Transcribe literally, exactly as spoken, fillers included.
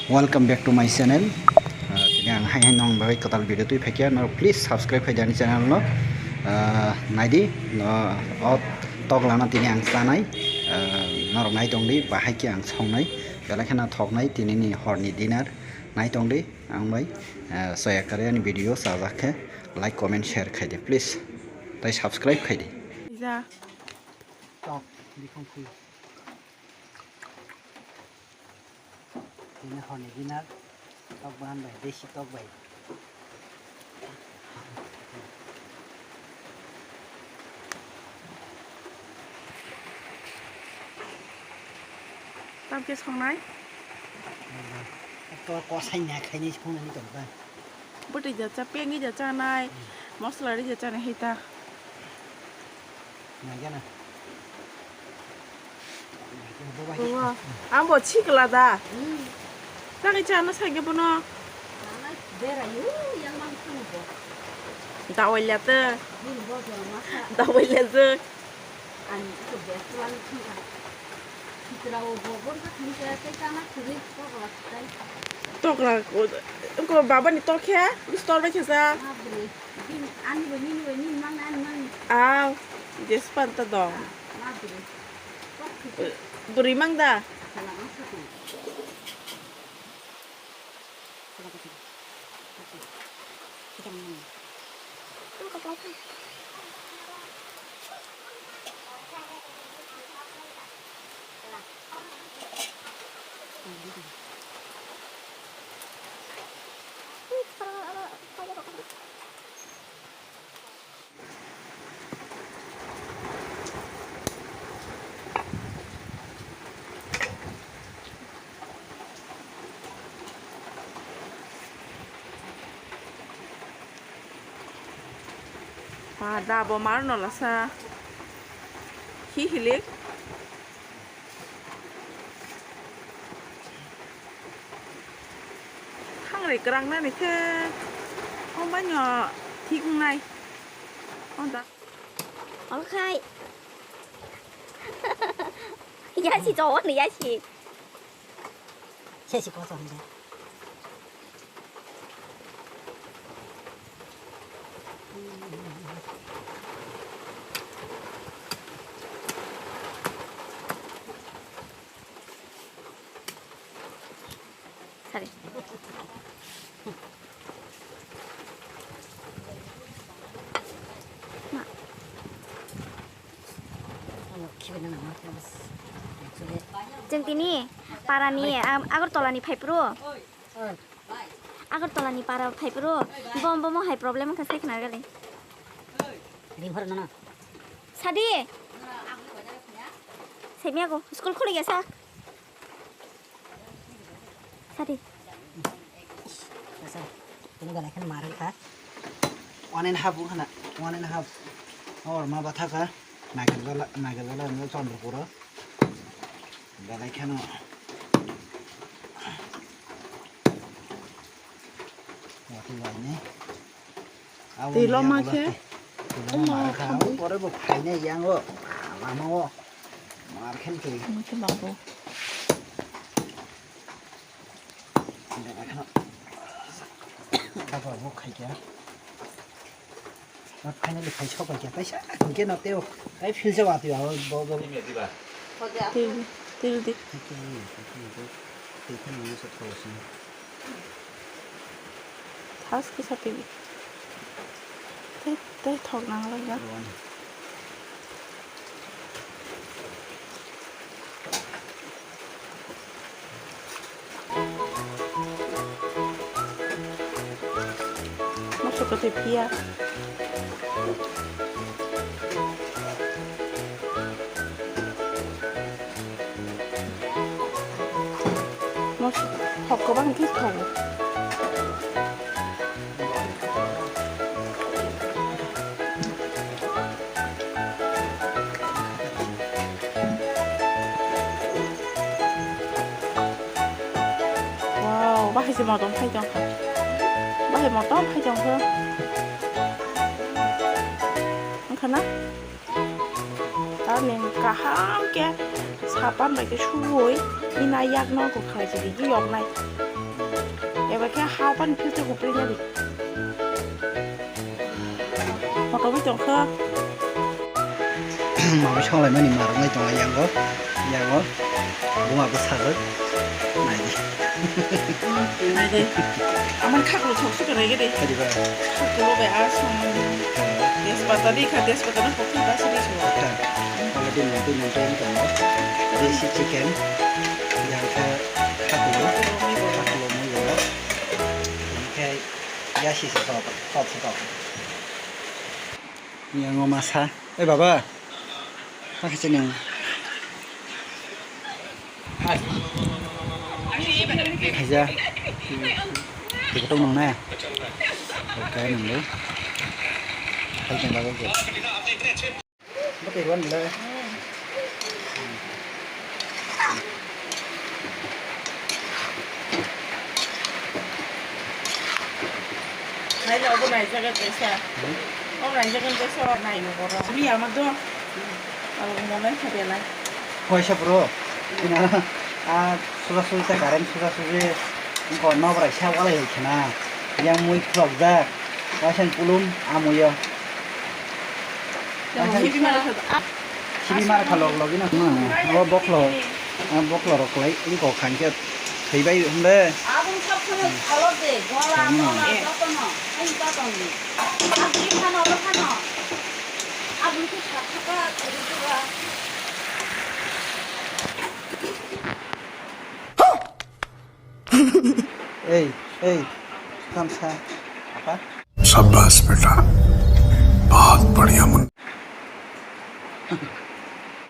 Welcome back to my channel. Ah, tini ang hai hai nong bagwi kwtal video twi phaikha. Norok please subscribe khaidi ani channel no. Ah, naidi, no, o tok lana tini ang chanai. Ah, norok nai tongdi, bahai khe ang songnai. Belai kheno thoknai tini ni horni dinner. Nai tongdi, ang bai, ah, soya kare ani video sajak khe like, comment, share khaidi please. Tai subscribe khaidi. Ja. Tok, bikhong khui. Tini horni dinner, tok bahan bai, desi tok bai. Tamkhe songnai? Tor kosai nya khainai songnani tongkha. Bwtwi da cha, pengwi da chanai, mosla ri da chanai hai ta. Naigana. Ang bo chikla da. Tangwi chana sakhe bono. Dawai lete. Dawai lete. Tokla ko, ko baba ni tokhe, store bai khe sa. Aw, jespan ta dong. Bwrwi mang da? Ba da bo mar no lasa. Hi hilik. Thangri kwrang nani khe, omo baino thik wngnai. O da. Okhai. Yasi, chawani yasi. Sesi koso hinja. Sari. Ma. Chwng tini parani, am, Agartala ni phaiphuru. Agartala ni para phaiphuru. Bom, bomo hai problem wngkha sai khna gali. Ring hor nono. Sadi. Semiya go, school khuli gesa. Sadi. Ini belai kan marang kha. One and half wngkha na, one and half. Or ma batha kha. Nagarjala, Nagarjala no Chandrapura. Belai kheno. Wati wai ni. Twi loma khe. Twi loma khe. Pore bo phainai yang o. Lama o. Mar khen twi. Twi lama khe. Baba bo khai kya. Finally khai sok kya. Taisa hingke no teo. Ai feel se wati ba bo bo. Til, til di. Thas kisa twi. Tei, tei thok nang lai na. Masuk ke tei pia. Mos-, hok kwbang khe tongo. Wow, bahai se motom phai tongkha. Bahai motom phai tongkha. Wngkha na? Tamni kaham khe Hapan bai khe suwui, ina yakno kok khlai se di, yoknai. Eba khe hapan filter kok pri nadi. Moto bai tongkha. Mami songlai mani marok nai tonglai yango, yango. Buma bwsajwk. Nai di. Nai di. Amani khaklo thok suka nai gede. Kadi ba? Khaklo bai a song. Tejpata di kha, tejpata no kokhi ta sini suwa. Kha. Already nai di, nai di, nai di. Desi chicken. Yang kha khaklo. Khaklo mui bo. Khaklo mui bo. Yang kha yasi se to, to se to. Yang o masa. Eh, baba. Makhe chini. Khaija. Tiko tong nang na. Oke, nang deh. Hai, nang deh. Bete ruan le. Naila obo naijaga kaisa. O naijaga kaisa nai no boro. Simi ama do. Abo mo nai kha belai. Hoisa bro. Ina a suja suji ta current suja suji. Ko no brai sa wala hai khana. Yang mui khulok jak. Waisang pulum amuyo. Sibi mar kha log logino. O boklo, o boklo rok lai, iko khankhe thwibai hwnle. Aboni sab kheno phalok de, gola, mola, jotono, ani jotono. Aboni phano, oro phano. Aboni khe sab thaka, thwibai thaka. Ei, ei, kamsa, apa? शाबाश बेटा, बहुत बढ़िया मुन-